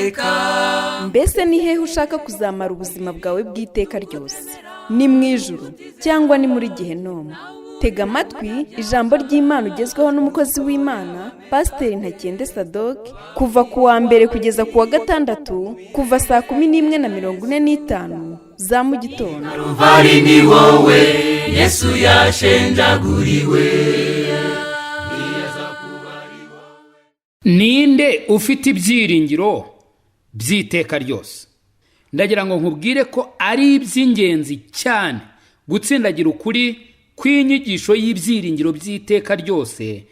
Uwiteka. Mbese ni hehe ushaka kuzamara ubuzima bwawe bw'iteka ryose? Ni mu ijuru cyangwa ni muri Gehinomu? Tega amatwi ijambo ry'Imana ugezweho n'umukozi w'Imana, Pasiteri Ntakende Sadoke, kuva ku wa mbere kugeza ku wa gatandatu, kuva saa 11:45 za mu gitondo. Ruvari ni wowe Yesu yashenjaguriwe. Ninde ufite ibyiringiro by'iteka ryose? Ndagira ngo nkubwire ko ari iby'ingenzi cyane gutsindagira ukuri kw'inyigisho y'ibyiringiro by'iteka ryose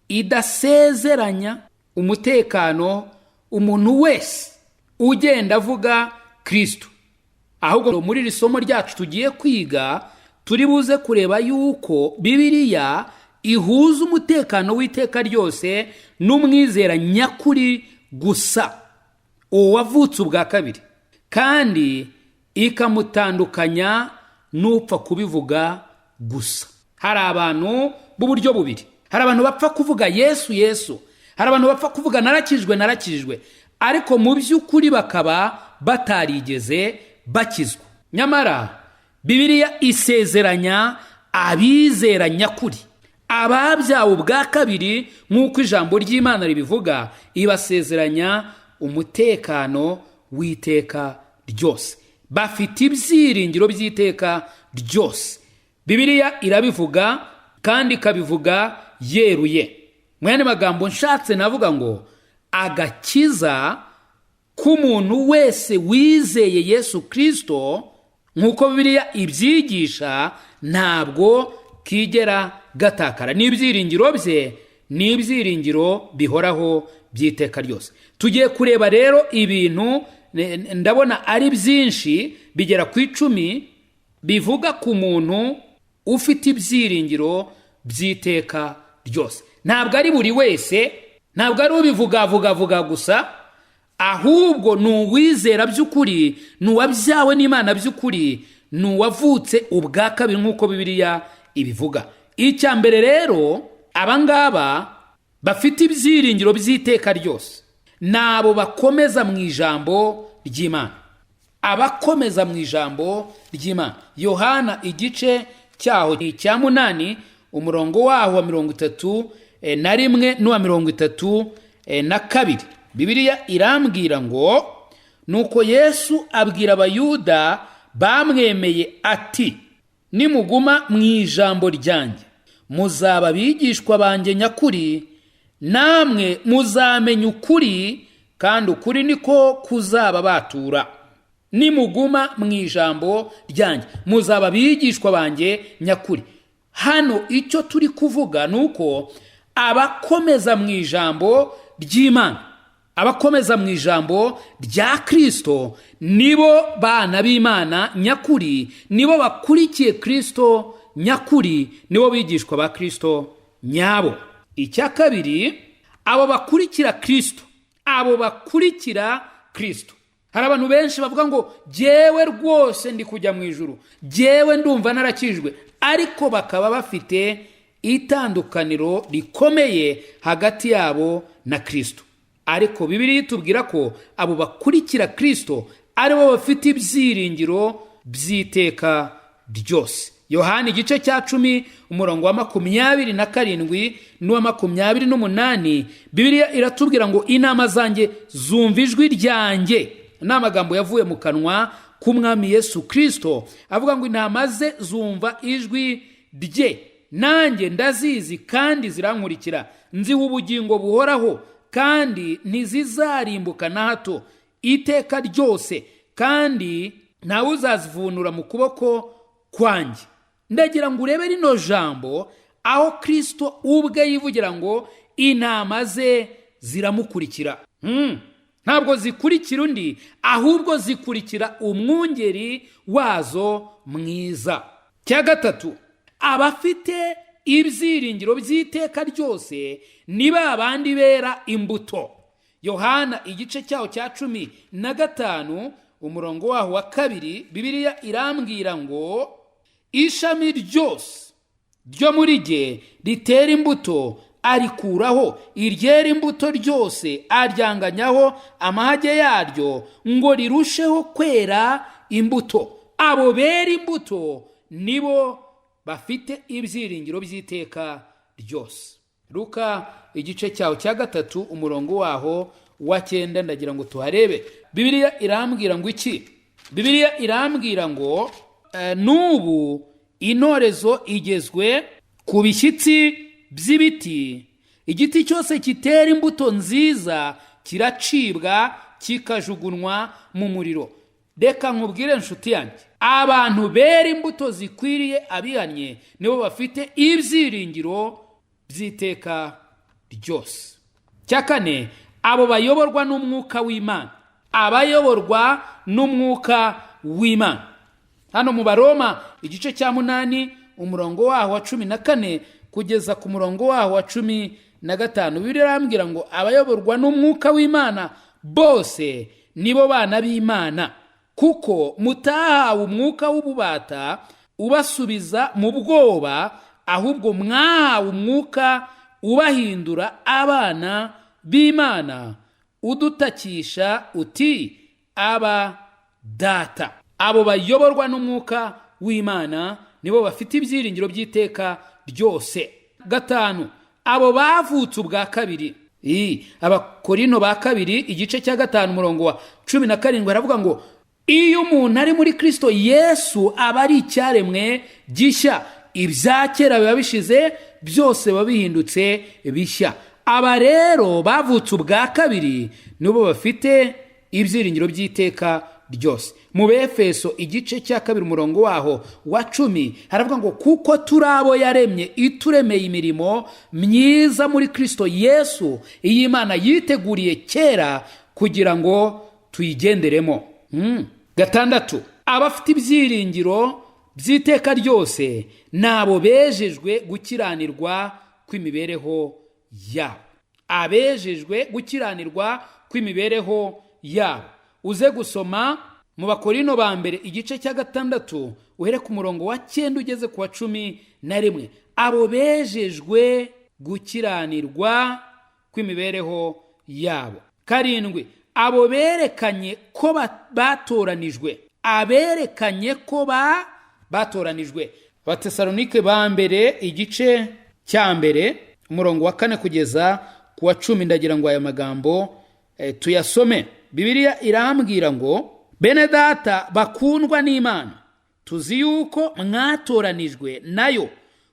idasezeranya umutekano umuntu wese ugenda avuga Kirisito. Ahubwo muri iri somo ryacu tugiye kwiga, turi buze kureba yuko Bibiliya ihuza umutekano w'iteka ryose n'umwizera nyakuri gusa, uwo wavutse ubwa kabiri, kandi ikamutandukanya n'upfa kubivuga gusa. Hari abantu b'uburyo bubiri: hari abantu bapfa kuvuga Yesu, Yesu, hari abantu bapfa kuvuga narakijwe, narakijwe, ariko mu by'ukuri bakaba batarigeze bakizwa. Nyamara Bibiliya isezeranya abizera nyakuri, ababyawe ubwa kabiri, nk'uko ijambo ry'Imana ribivuga, ibasezeranya umutekano w'iteka ryose. Bafite ibyiringiro by'iteka ryose. Bibiliya irabivuga kandi ikabivuga yeruye. Mu yandi magambo nshatse navuga ngo agakiza k'umuntu wese wizeye Yesu Kirisito nk'uko Bibiliya ibyigisha ntabwo kigera gatakara, n'ibyiringiro bye ni ibyiringiro bihoraho by'iteka ryose. Tugiye kureba rero ibintu, ndabona ari byinshi, bigera ku 10, bivuga ku muntu ufite ibyiringiro by'iteka ryose. Ntabwo ari buri wese, ntabwo ari ubivugavugavuga gusa, ahubwo ni uwizera by'ukuri, ni uwabyawe n'Imana by'ukuri, ni uwavutse ubwa kabiri nk'uko Bibiliya ibivuga. Icya mbere rero, abangaba bafite ibyiringiro by'iteka ryose ni abo bakomeza mu ijambo ry'Imana, abakomeza mu ijambo ry'Imana. Yohana igice cyaho cya 8, umurongo waho wa 31 n'uwa 32, Bibiliya irambwira ngo: "Nuko Yesu abwira Abayuda bamwemeye ati: 'Nimuguma mu ijambo ryanjye, muzaba abigishwa banjye nyakuri, namwe muzamenya ukuri, kandi ukuri niko kuzaba batura.'" Nimuguma mu ijambo ryanjye, muzaba abigishwa banjye nyakuri. Hano icyo turi kuvuga ni uko abakomeza mu ijambo ry'Imana, abakomeza mu ijambo rya Kirisito, nibo bana b'Imana nyakuri, nibo bakurikiye Kirisito nyakuri, nibo bigishwa ba Kirisito nyabo. Icya kabiri, abo bakurikira Kirisito, abo bakurikira Kirisito. Hari abantu benshi bavuga ngo: "Jyewe rwose ndi kujya mu ijuru, jyewe ndumva narakijwe," ariko bakaba bafite itandukaniro rikomeye hagati yabo na Kirisito. Ariko Bibiliya itubwira ko abo bakurikira Kirisito aribo bafite ibyiringiro by'iteka ryose. Yohani igice cya 10, umurongo wa 27 n'uwa 28, Bibiliya iratubwira ngo: "Intama zanjye zumva ijwi ryanjye." Ni amagambo yavuye mu kanwa k'Umwami Yesu Kirisito, avuga ngo intama ze zumva ijwi rye: "Nanjye ndazizi kandi zirankurikira. Nziha ubugingo buhoraho, kandi ntizizarimbuka na hato iteka ryose, kandi ntawe uzazivunura mu kuboko kwanjye." Ndagira ngo urebe rino jambo aho Kirisito ubwe yivugira ngo intama ze ziramukurikira. Ntabwo zikurikira undi, ahubwo zikurikira umwungeri wazo mwiza. Cya gatatu, abafite ibyiringiro by'iteka ryose ni ba bandi bera imbuto. Yohana igice cyaho cya 15, umurongo waho wa 2, Bibiliya irambwira ngo: "Ishami ryose ryo muri jye ritera imbuto arikuraho, iryera imbuto ryose aryanganyaho amahage yaryo, ngo rirusheho kwera imbuto. Abo bera imbuto nibo bafite ibyiringiro by'iteka ryose. Luka igice cyaho cya 3 umurongo waho wa 9, ndagira ngo tuharebe. Bibiliya irambwira ngo iki? Bibiliya irambwira ngo n'ubu intorezo igezwe ku bishyitsi by'ibiti, igiti cyose kitera imbuto nziza kiracibwa kikajugunywa mu muriro. Reka nkubwire nshuti yanjye, abantu bera imbuto zikwiriye abihannye nibo bafite ibyiringiro by'iteka ryose. Cya kane, abo bayoborwa n'umwuka w'Imana. Abayoborwa n'umwuka w'Imana. Hano mu Baroma igice cya 8 umurongo waho wa 14 kugeza ku murongo waho wa 15, Bibiliya irambwira ngo abayoborwa n'umwuka w'Imana bose nibo bana b'Imana, kuko mutahawe umwuka w'ububata ubasubiza mu bwoba, ahubwo mwahawe umwuka ubahindura abana b'Imana, udutakisha uti aba data. Abo bayoborwa n'umwuka w'Imana nibo bafite ibyiringiro by'iteka ryose. 5, abo bavutse ubwa kabiri. Abakorino ba kabiri igice cya 5 umurongo wa 17 baravuga ngo iyo umuntu ari muri Kristo Yesu aba ari icyaremwe gishya, ibya kera biba bishize, byose biba bihindutse bishya. Aba rero bavutse ubwa kabiri nibo bafite ibyiringiro by'iteka ryose. Mu Befeso igice cya 2 umurongo waho wa 10 haravuga ngo kuko turi abo yaremye, ituremeye imirimo myiza muri Kristo Yesu, iyi Imana yiteguriye kera kugira ngo tuyigenderemo. 6, abafite ibyiringiro by'iteka ryose nabo bejejwe gukiranirwa kw'imibereho yabo. Abejejwe gukiranirwa kw'imibereho yabo. Uze gusoma mu Bakorino ba mbere igice cya 6 uhere ku murongo wa 9 ugeze ku wa 11. Abo bejejwe gukiranirwa kw'imibereho yabo. 7, abo berekanye ko batoranijwe. Aberekanye ko batoranijwe. Abatesalonike ba mbere igice cya 1 umurongo wa 4 kugeza ku wa 10, ndagira ngo aya magambo tuyasome. Bibiliya irambwira ngo bene data bakundwa n'Imana, tuzi yuko mwatoranijwe nayo,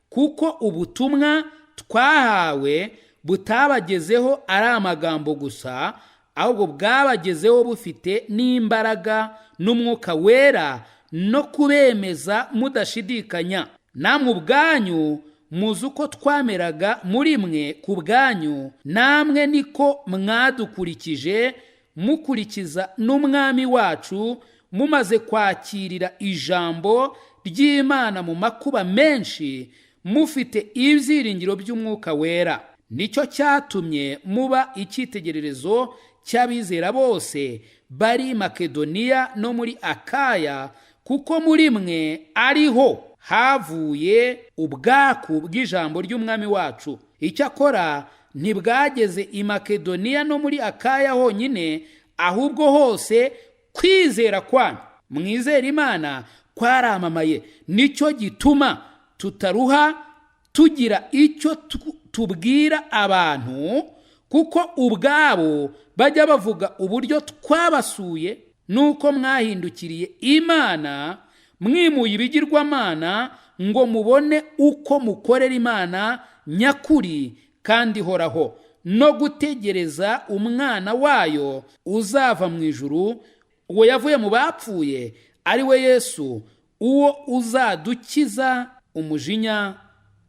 kuko ubutumwa twahawe butabagezeho ari amagambo gusa, ahubwo bwabagezeho bufite n'imbaraga n'umwuka wera no kubemeza mudashidikanya. Namwe ubwanyu muzi uko twameraga muri mwe ku bwanyu, namwe niko mwadukurikije mukurikiza n'umwami wacu, mumaze kwakirira ijambo ry'Imana mu makuba menshi, mufite ibyiringiro by'umwuka wera. Nicyo cyatumye muba icyitegererezo cy'abizera bose bari Makedoniya no muri Akaya, kuko muri mwe ariho havuye ubwaku bw'ijambo ry'umwami wacu. Icyakora ntibwageze i Makedoniya no muri Akaya honyine, ahubwo hose kwizera kwanyu mwizera Imana kwaramamaye. Nicyo gituma tutaruha tugira icyo tubwira abantu, kuko ubwabo bajya bavuga uburyo twabasuye nuko mwahindukiriye Imana mwimuye ibigirwamana, ngo mubone uko mukorera Imana nyakuri kandi ihoraho, no gutegereza umwana wayo uzava mu ijuru, uwo yavuye mu bapfuye, ari we Yesu, uwo uzadukiza umujinya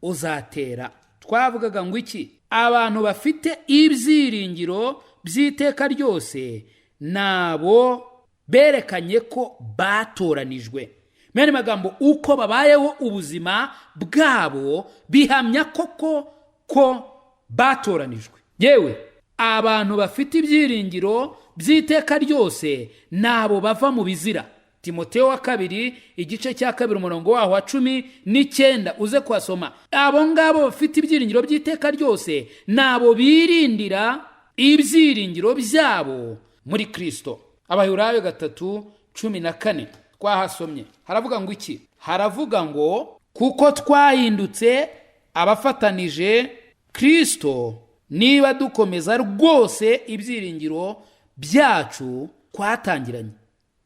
uzatera. Twavugaga ngo iki? Abantu bafite ibyiringiro by'iteka ryose nabo berekanye ko batoranijwe. Mene magambo, uko babayeho ubuzima bwabo bihamya koko ko batoranijwe. Yewe, abantu bafite ibyiringiro by'iteka ryose nabo bava mu bizira. Timoteyo wa kabiri igice cya 2 umurongo waho wa 19 uze kuhasoma. Abo ngabo bafite ibyiringiro by'iteka ryose nabo birindira ibyiringiro byabo muri Kristo. Abaheburayo 3:14 twahasomye, haravuga ngo iki? Haravuga ngo kuko twahindutse abafatanije Kristo niba dukomeza rwose ibyiringiro byacu twatangiranye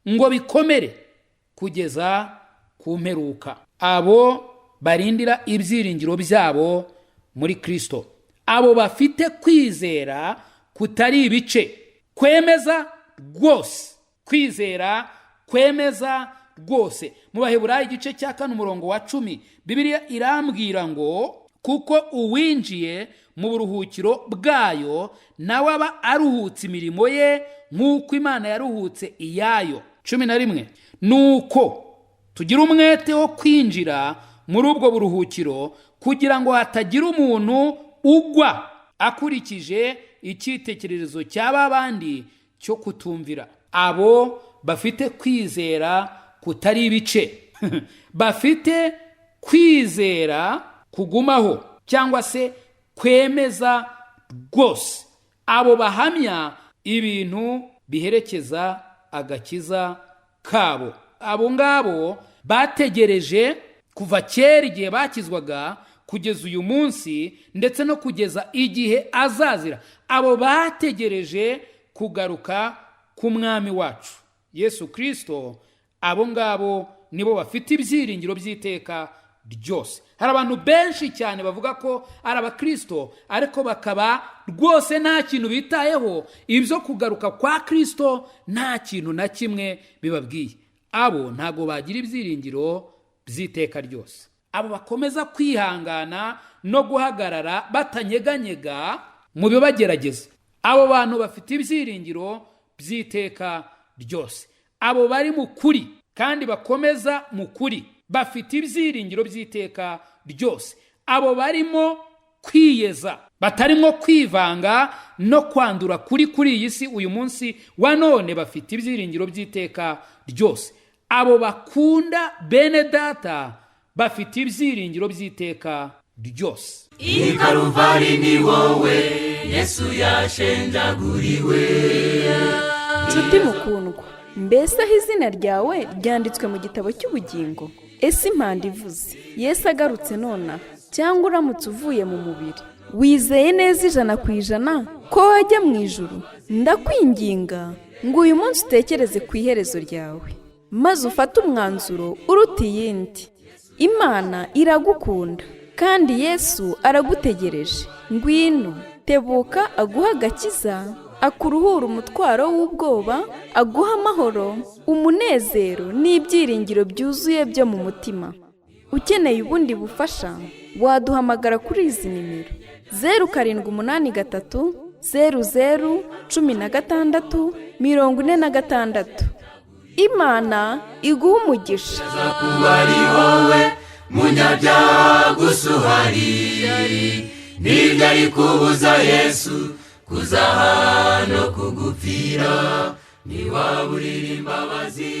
ngo bikomere kugeza ku mperuka. Abo barindira ibyiringiro byabo muri Kristo, abo bafite kwizera kutari ibice, kwemeza rwose, kwizera kwemeza rwose. Mu Baheburayo igice cya 4 umurongo wa 10, Bibiliya irambwira ngo kuko uwinjiye mu buruhukiro bwayo nawe aba aruhutse imirimo ye nk'uko Imana yaruhutse iyayo. 11 nuko tugira umwete wo kwinjira muri ubwo buruhukiro kugira ngo hatagira umuntu ugwa akurikije icyitegererezo cy'aba bandi cyo kutumvira. Abo bafite kwizera kutari ibice, bafite kwizera kugumaho cyangwa se kwemeza rwose, abo bahamya ibintu biherekeza agakiza kabo. Abo ngabo bategereje kuva kera igihe bakizwaga kugeza uyu munsi, ndetse no kugeza igihe azazira. Abo bategereje kugaruka k'umwami wacu Yesu Kristo, abo ngabo nibo bafite ibyiringiro by'iteka ryose. Hari abantu benshi cyane bavuga ko ari abakristo, ariko bakaba rwose nta kintu bitayeho, ibyo kugaruka kwa Kristo nta kintu na kimwe bibabwiye. Abo ntabwo bagira ibyiringiro by'iteka ryose. Abo bakomeza kwihangana no guhagarara batanyeganyega mu bibagerageza, abo bantu bafite ibyiringiro by'iteka ryose. Abo bari mu kuri kandi bakomeza mu kuri bafite ibyiringiro by'iteka ryose. Abo barimo kwiyeza, batarimo kwivanga no kwandura kuri iyi si uyu munsi wa none, bafite ibyiringiro by'iteka ryose. Abo bakunda bene data bafite ibyiringiro by'iteka ryose. I Karuvari ni wowe Yesu yashenjaguriwe. Nshuti mukundwa, mbese aho izina ryawe ryanditswe mu gitabo cy'ubugingo? Ese impanda ivuze Yesu agarutse nonaha, cyangwa uramutse uvuye mu mubiri, wizeye neza 100% ko wajya mu ijuru? Ndakwinginga ngo uyu munsi utekereze ku iherezo ryawe, maze ufate umwanzuro uruta iyindi. Imana iragukunda kandi Yesu aragutegereje. Ngwino tebuka aguha agakiza, akuruhura umutwaro w'ubwoba, aguha amahoro, umunezero n'ibyiringiro byuzuye byo mu mutima. Ukeneye ubundi bufasha waduhamagara kuri izi nimero: 0783 00 16 46. Imana iguha umugisha. Kuba ari wowe munyabyaha gusa uhari, nibyo ari kubuza Yesu kuzaha no kugupfira, ntiwaburira imbabazi.